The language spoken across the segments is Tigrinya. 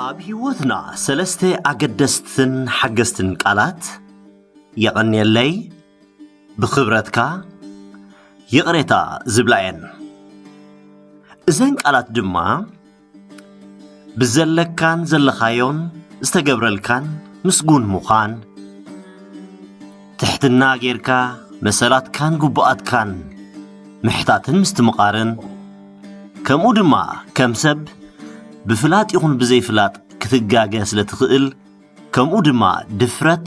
ኣብ ህይወትና ሰለስተ ኣገደስትን ሓገዝትን ቃላት፣ የቐንየለይ፣ ብኽብረትካ፣ ይቕሬታ ዝብላ እየን። እዘን ቃላት ድማ ብዘለካን ዘለኻዮን ዝተገብረልካን ምስጉን ምዃን፣ ትሕትና ጌርካ መሰላትካን ግቡኣትካን ምሕታትን ምስትምቓርን፣ ከምኡ ድማ ከም ሰብ ብፍላጥ ይኹን ብዘይፍላጥ ክትጋገ ስለ ትኽእል፣ ከምኡ ድማ ድፍረት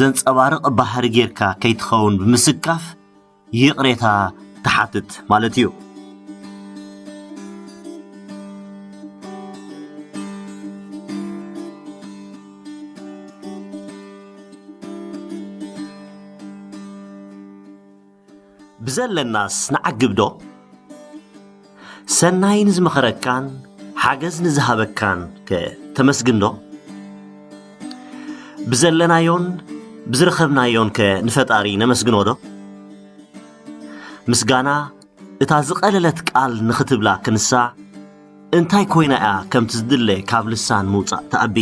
ዘንጸባርቕ ባህሪ ጌርካ ከይትኸውን ብምስካፍ ይቕሬታ ትሓትት ማለት እዩ። ብዘለናስ ንዓግብ ዶ? ሰናይ ንዝመኸረካን ሓገዝ ንዝሃበካን ከ ተመስግን ዶ? ብዘለናዮን ብዝረኸብናዮን ከ ንፈጣሪ ነመስግኖ ዶ? ምስጋና እታ ዝቐለለት ቃል ንኽትብላ ክንሳ፣ እንታይ ኮይና እያ ከምቲ ዝድለ ካብ ልሳን ምውጻእ ትኣቢ?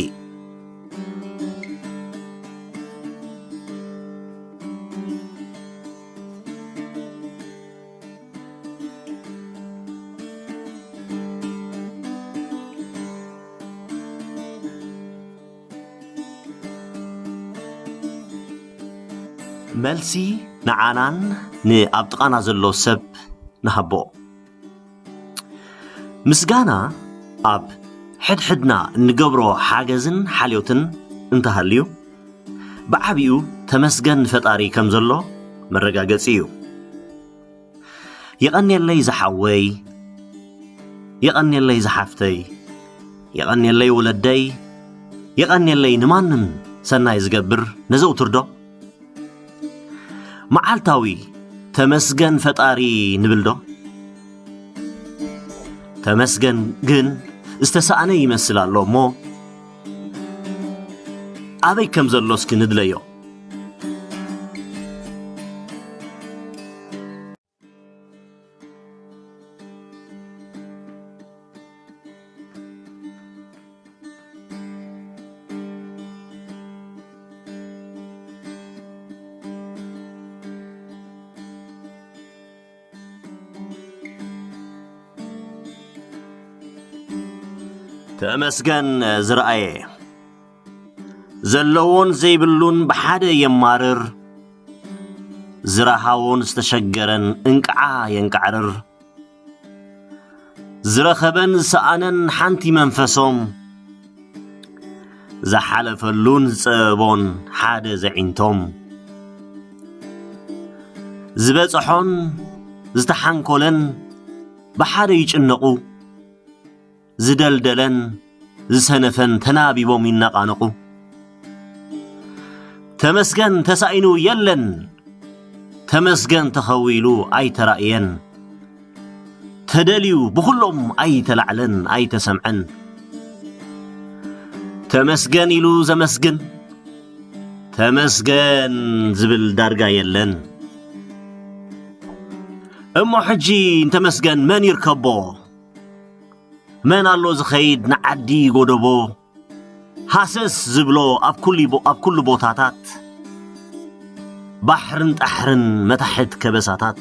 መልሲ ንዓናን ንኣብ ጥቓና ዘሎ ሰብ ንሃቦ። ምስጋና ኣብ ሕድሕድና እንገብሮ ሓገዝን ሓልዮትን እንተሃልዩ፣ ብዓቢኡ ተመስገን ንፈጣሪ ከም ዘሎ መረጋገጺ እዩ። የቐንየለይ ዝሓወይ፣ የቐንየለይ ዝሓፍተይ፣ የቐንየለይ ወለደይ፣ የቐንየለይ ንማንም ሰናይ ዝገብር ነዘውትር ዶ? መዓልታዊ ተመስገን ፈጣሪ ንብል ዶ? ተመስገን ግን ዝተሳእነ ይመስል ኣሎ እሞ፣ ኣበይ ከም ዘሎ እስኪ ንድለዮ። ተመስገን ዝረኣየ፣ ዘለዎን ዘይብሉን ብሓደ የማርር፣ ዝረሃዎን ዝተሸገረን እንቅዓ የንቃዕርር። ዝረኸበን ዝሰኣነን ሓንቲ መንፈሶም፣ ዝሓለፈሉን ዝጸበቦን ሓደ ዘዒንቶም። ዝበጽሖን ዝተሓንኮለን ብሓደ ይጭነቑ፣ ዝደልደለን ዝሰነፈን ተናቢቦም ይነቓነቑ። ተመስገን ተሳኢኑ የለን፣ ተመስገን ተኸዊሉ ኣይተራእየን። ተደልዩ ብኹሎም ኣይተላዕለን ኣይተሰምዐን። ተመስገን ኢሉ ዘመስግን፣ ተመስገን ዝብል ዳርጋ የለን። እሞ ሕጂ ንተመስገን መን ይርከቦ? መን ኣሎ ዝኸይድ ንዓዲ ጎደቦ? ሃሰስ ዝብሎ ኣብ ኩሉ ቦ-፣ ኣብ ኩሉ ቦታታት፣ ባሕርን ጣሕርን መታሕት ከበሳታት።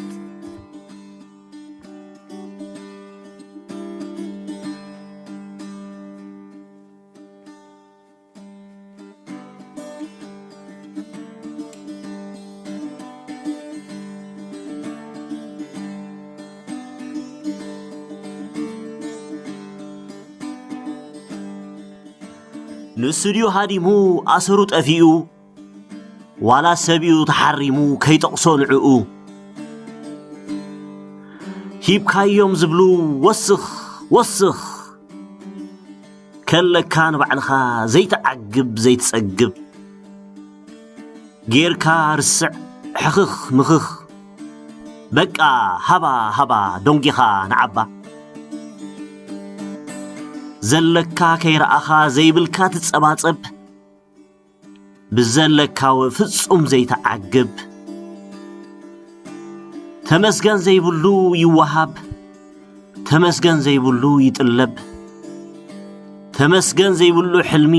ንሱ ድዩ ሃዲሙ ኣሰሩ ጠፊኡ፣ ዋላ ሰብ'ዩ ተሓሪሙ ከይጠቕሶ ንዕኡ? ሂብካዮም ዝብሉ ወስኽ ወስኽ ከለካ ንባዕልኻ ዘይትዓግብ ዘይትጸግብ ጌርካ ርስዕ ሕኽኽ ምኽኽ በቃ ሃባ ሃባ ዶንጊኻ ንዓባ ዘለካ ከይረኣኻ ዘይብልካ ትጸባጸብ ብዘለካ ፍጹም ዘይትዓግብ ተመስገን ዘይብሉ ይወሃብ ተመስገን ዘይብሉ ይጥለብ ተመስገን ዘይብሉ ሕልሚ፣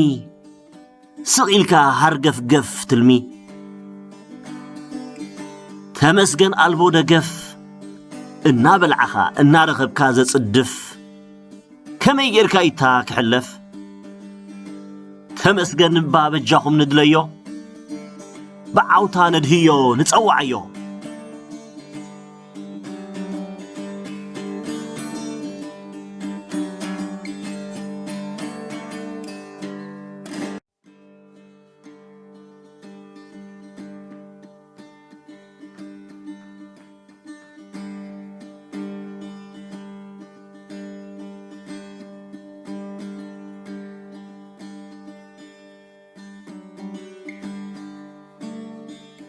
ስቕ ኢልካ ሃርገፍገፍ ትልሚ። ተመስገን ኣልቦ ደገፍ፣ እናበላዕኻ እናረኸብካ ዘጽድፍ፣ ከመይ ጌርካ ኢታ ክሕለፍ? ተመስገን እባ በጃኹም ንድለዮ፣ ብዓውታ ነድህዮ ንጸውዓዮ።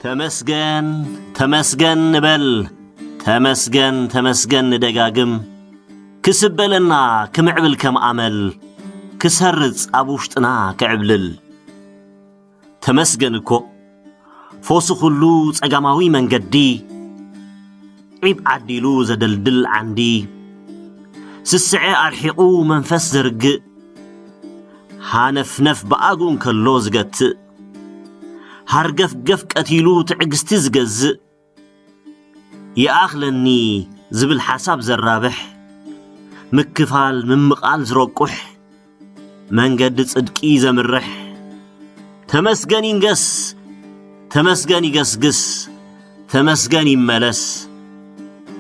ተመስገን፣ ተመስገን ንበል፣ ተመስገን፣ ተመስገን ንደጋግም። ክስበለና ክምዕብል ከም ኣመል፣ ክሰርጽ ኣብ ውሽጥና ክዕብልል። ተመስገን እኮ፣ ፈውሲ ኩሉ ጸጋማዊ መንገዲ፣ ዒብ ዓዲሉ ዘደልድል ዓንዲ፣ ስስዐ ኣርሒቑ መንፈስ ዘርግእ፣ ሃነፍነፍ ብኣግኡ እንከሎ ዝገትእ፣ ሃርገፍገፍ ቀቲሉ ትዕግስቲ ዝገዝእ፣ ይኣኽለኒ ዝብል ሓሳብ ዘራብሕ፣ ምክፋል ምምቓል ዝረቁሕ፣ መንገዲ ጽድቂ ዘምርሕ፣ ተመስገን ይንገስ፣ ተመስገን ይገስግስ፣ ተመስገን ይመለስ፣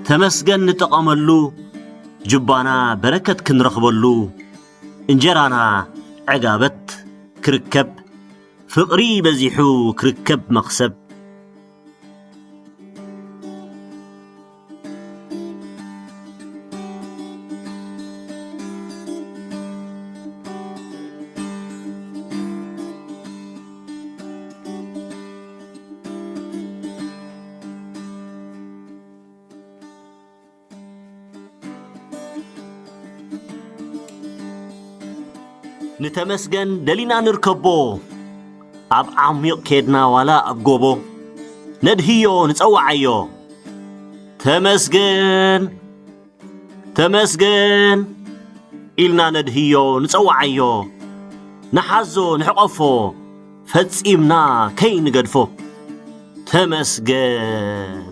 ተመስገን ንጠቐመሉ፣ ጅባና በረከት ክንረኽበሉ፣ እንጀራና ዕጋበት ክርከብ፣ ፍቕሪ በዚሑ ክርከብ መኽሰብ። ንተመስገን ደሊና ንርከቦ፣ ኣብ ዓሚቕ ኬድና ዋላ ኣብ ጎቦ፣ ነድህዮ ንጸውዓዮ። ተመስገን፣ ተመስገን ኢልና ነድህዮ ንጸውዓዮ። ንሓዞ ንሕቐፎ፣ ፈጺምና ከይንገድፎ። ተመስገን።